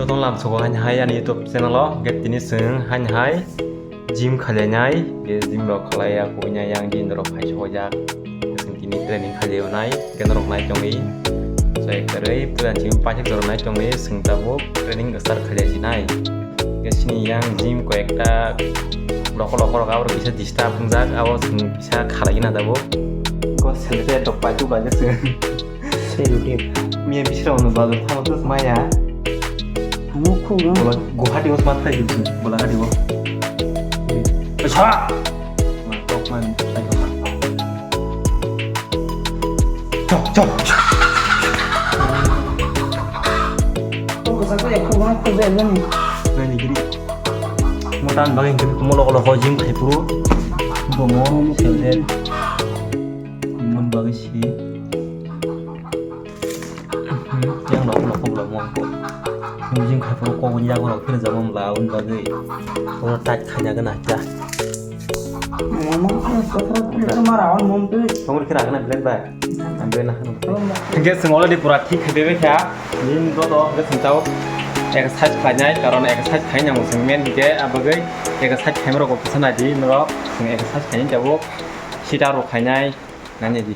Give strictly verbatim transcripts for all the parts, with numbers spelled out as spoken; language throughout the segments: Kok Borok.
Tong lam sogo hain hai ani YouTube channel o, hwnkhe tini chwng hain hai gym khalai nai, je gym rok khalai ya, koi nai yang gym rok phai sogo jak. Chwng tini training khalai nai, hwnkhe norok nai tongwi. Chai kwrwi puila chini paithak jora nai tongwi, chwng tabuk training start khalai si nai. Hwnkhe chini yang gym koi ekta loko loko rok abo kisa disturb wngjak, abo chwng kisa khalai na tabuk. Ko selfie rok pai tu bai chwng. Selfie. Miya bisra ono bazar thang tu maya. Amo khuk. Bola Guwahati o smart khai gitu. Bola hati o. Sa. Tok man. Chok chok. Ko ko sa ko ya khuk ma khuk de nani. Nani giri. Motan bagin giri mo loko loko gym khai puru. Bo mo mo khel de. Mon bagwi si. Yang lok lok kok lok mong kok. Mujing khai poro kok ni jago rok phir jabo mla un bagwi. Oro tight khai jago na ja. Mama, mara on mom tu. Tongri kira kana blend ba. Ambe na. Hingke sing already pura thik khai bebe kha. Nin do do hingke sing tao. Exercise khlainai karon exercise khai nang sing men hingke abagwi exercise khai moro kok kisa na di noro. Sing exercise khai jabo. Sita rok khainai. Nani di.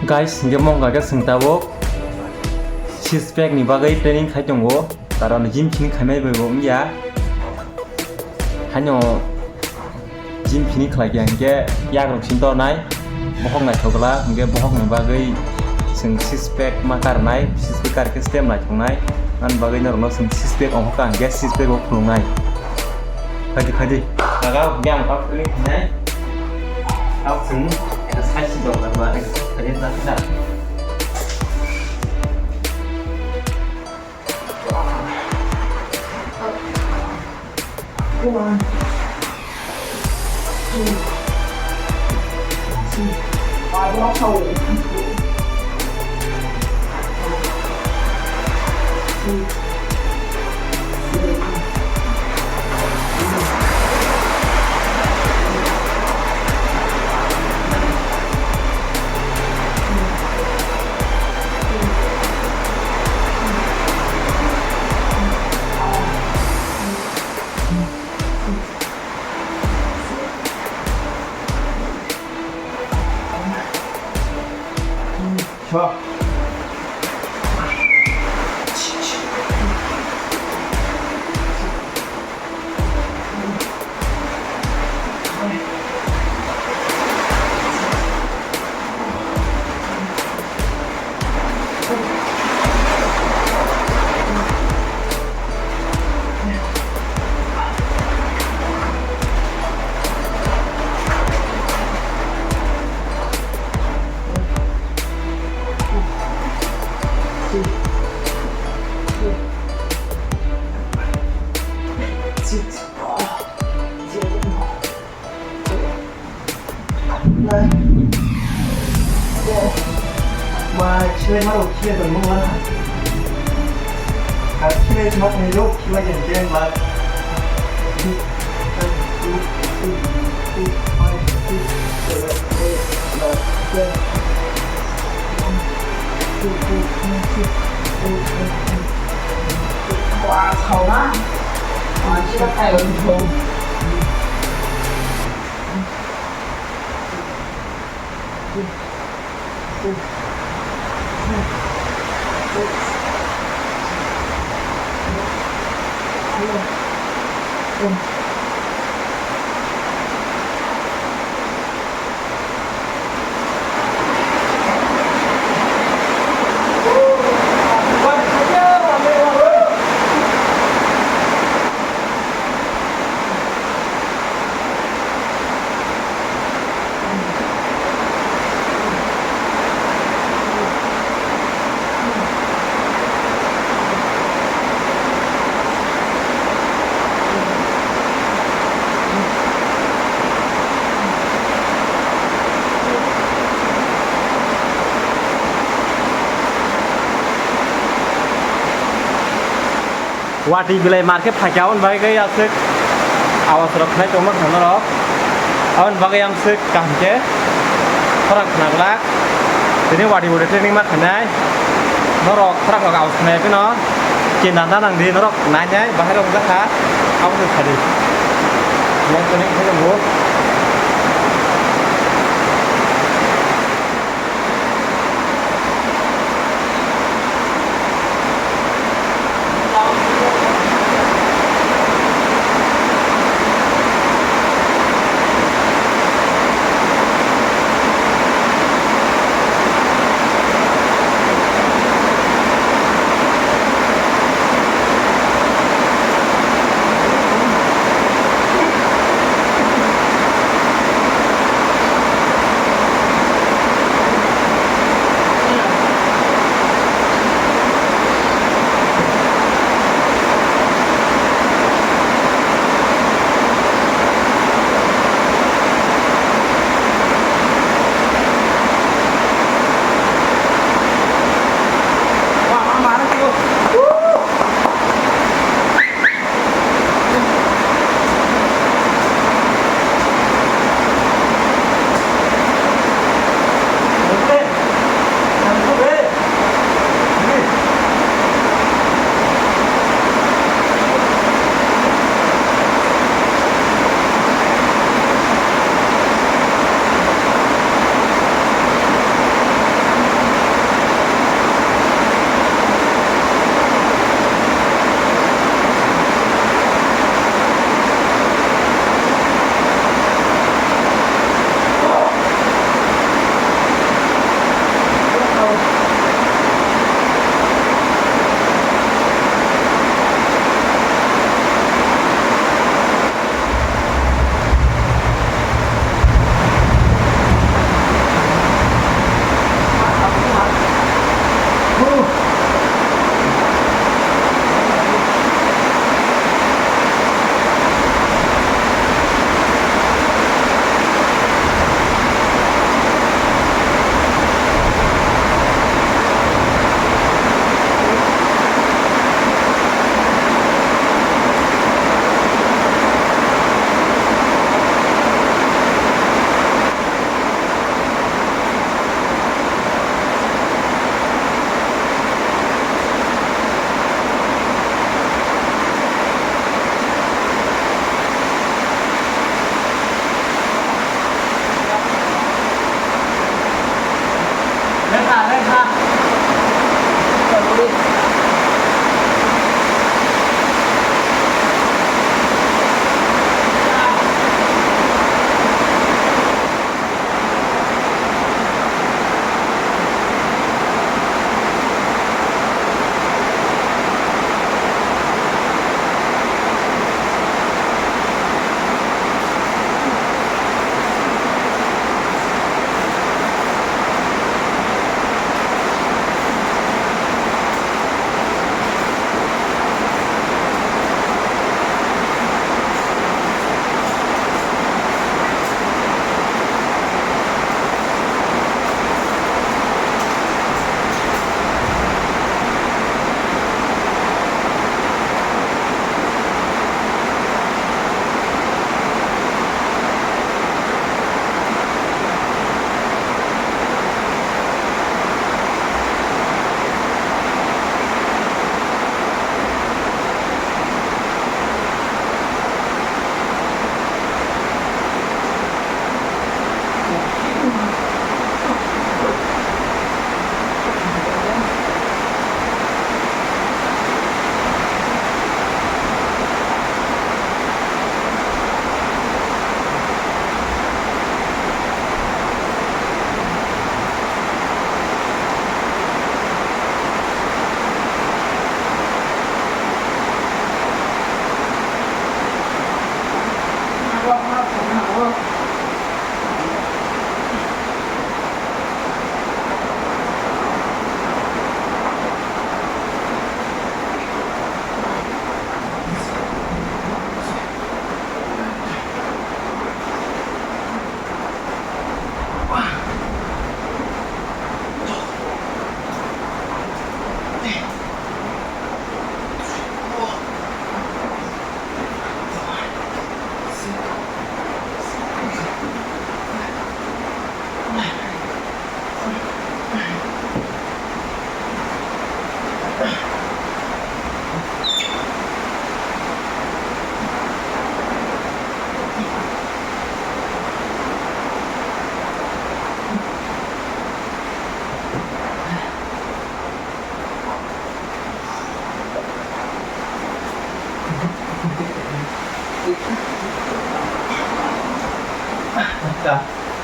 Guys, hingke mongka khe chwng tabuk six pack ni bagwi training khai tongo, karon gym simi khaimai bai bo wngya. Haino gym simi khlai khe hingke yakrok simi tornai, bokhok naithok glak, hingke bokhokni bagwi chwng six pack ma karnai, six pack kar khe step naithoknai, ani bagwi norokno chwng six pack ongkha hingke six pack bo khulungnai. Phaidi, phaidi. Jaga yang tak kali ni. Kau sini, exercise dong, apa exercise tadi tak ada. One, two, three, four. Nine. Four. Ba, chile ma rok chile tong mo wala. Ka chile ma tong jo chile jen jen ba. Two, two, two, two, five, six, seven, eight, nine, ten. One, two, two, three, six, eight, nine, ten. Wa, sao na. Wa, chile kai lo. Watwi belai mar khe phaikha, aboni bagwi khe aswk Awas rok khnai tongma kha norok. Aboni bagwi ang swk kaham khe khorang khna glak. Tini wadi wadi training ma khainai. Norok khorang rok awas khnai phino. Chinta na nang di norok nai nai bahai rok wngkha. Abo se sadi. Yang training khe tongo.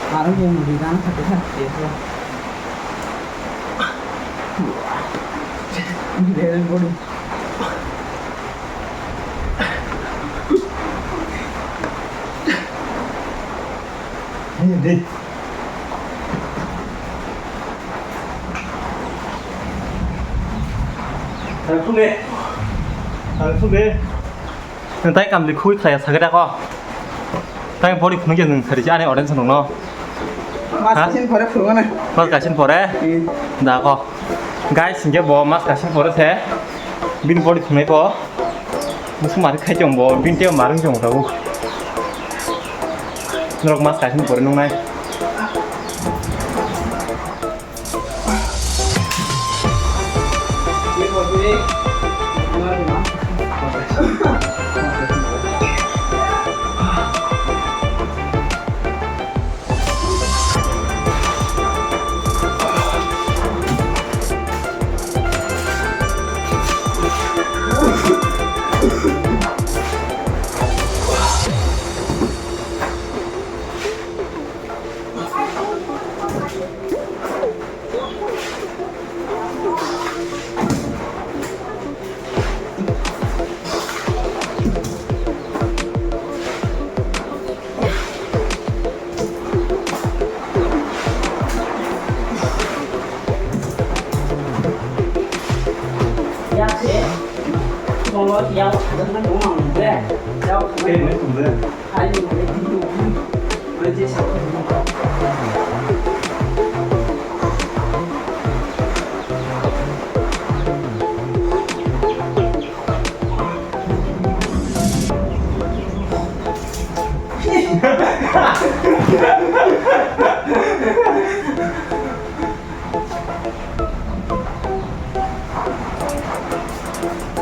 Marung yang muri dan satu kan. Ini dari body. Ini deh. Thang thung de. Thang thung de. Nwng tai kamli khui khlai ya sagwi da ko. Tai body phunuk ya nwng sari ani audience rokno. Mas Ha? kasin pore phunuk na. Mas kasin pore? Hmm. Da ko. Guys, hinkhe bo mas kasin pore se. Bini body phunai po. Musu mari khai chong bo, bini teo mari chong ta bo. Norok mas kasin pore nung nai.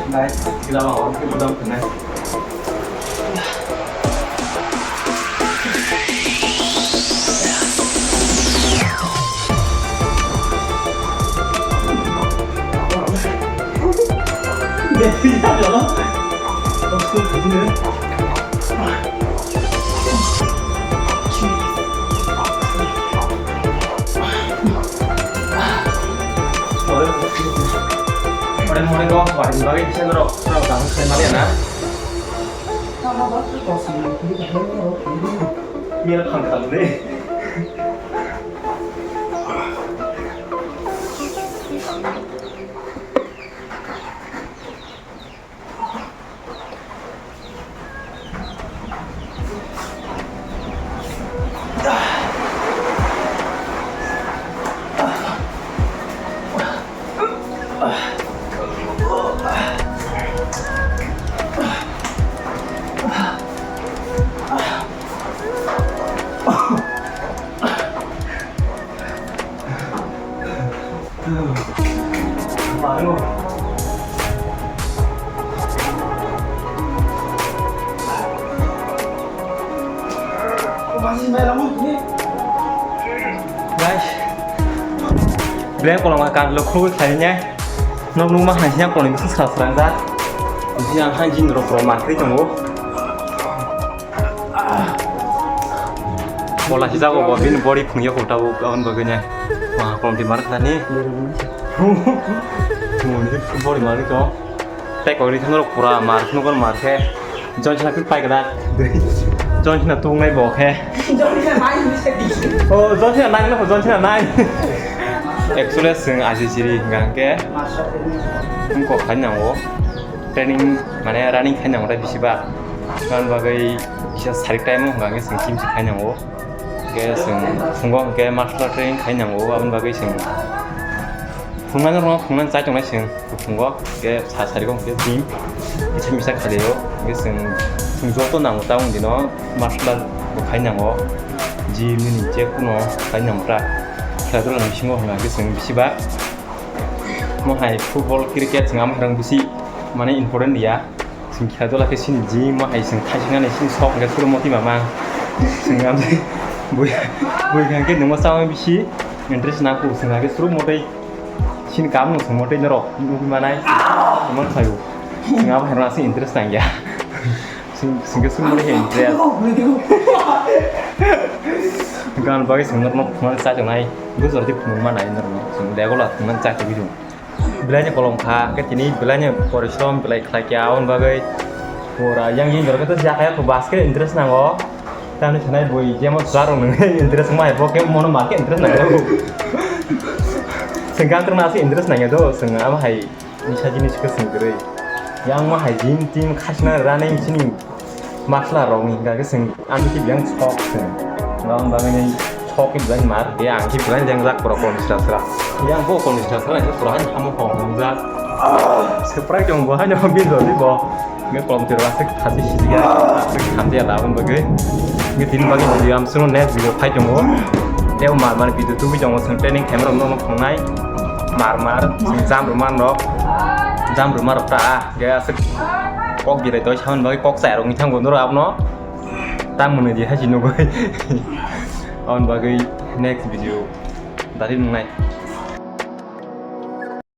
Guys, sila bang, orang kita belum kena. Ore more go, waring bagwi kisa norok, norok dangwi khai maliya na? Mira phang khalde. Guys, blank kolong kan lo khulugwi khlainai. Nok nukma hai siya kolong bising sra srangjak. Bising ang hai jin rok rok ma kri tongo. Bola si jago bo bini body phungya kok tabuk aboni bagwi ne. Ma kolom di mar khani. Body mar to. Tei kok ri thang rok pura mar khno kon mar khe. Jon sina kri pai kada. Jon sina tung nai bo khe. Oh, jon sina nai no, jon sina nai. Actually sing aji jiri hingga ke. Ung kok khai nango. Training mane running khai nango tai bisi ba. Gan bagwi kisa sarik time o hingga ke sing gym si khai nango. Ke sing phungo ke martial art training khai nango, aboni bagwi sing phungnani rokno phungnani chai tongnai sing phungo ke sa sarigo ke gym kisa misa khalio ke sing sing joto nango ta wng dino martial art bo khai nango, gym nini je kuno khai nango ta khela dula ni bisingo hwnga ke sing bisi ba mo hai football cricket sing ama hai rang bisi mane important ya. Sing khe dola khe sini gym o hai sing thaisinani sini sok hwnkhe suru moti mama. Sing am bui bui hwnkhe nungma chama bisi interest nangkuk sing hwnkhe suru motoi sini kam nung sing motoi norok nugui manai. Mon khayu. Sing am hai rang sing interest nangya. Sing sing sing mani interest. Gan bagi sing norok phunukmani chai tongnai. Gusor di phunukma nai norok. Sing legola phunukmani chai tongwi. Belai ni kolom kha, khe tini belai ni porishrom belai khlai kha, aboni bagwi pura yang yang dorkhe to jakha ya, basket interest nango. Tamni sanai bui jemo chwla rok nang interest ma hai bo khe mono ma khe interest nango. Sing gang terma se interest nangya do, sing ama hai nisa jinis khe sing gre. Yang ma hai gym team khasna running chini. Masla rok ni hingka khe chwng ani khe biyang sok chwng. Aboni bagwi ni sok khe belai mar, ya ang khe belai lengjak borok kolom sra sra. Yang bo kolom sra sra khe pura ani samo kok wngjak. Swprai tong bo haino bin rw di bo. Nge kolom twi rw aswk thasi sijya. Aswk thamjya da aboni bagwi. Nge tini bagwi video am suno next video phai tongo. Tei mar mar video tubui tongo chwng training camera no no khongnai. Mar mar chwng jam rw man rok. Jam rw man rok ta. Ge aswk kok birai toi saman bagwi kok chai rok ni thango norok abono tang mwnwi di haji nugwi. Aboni bagwi next video dari nungnai.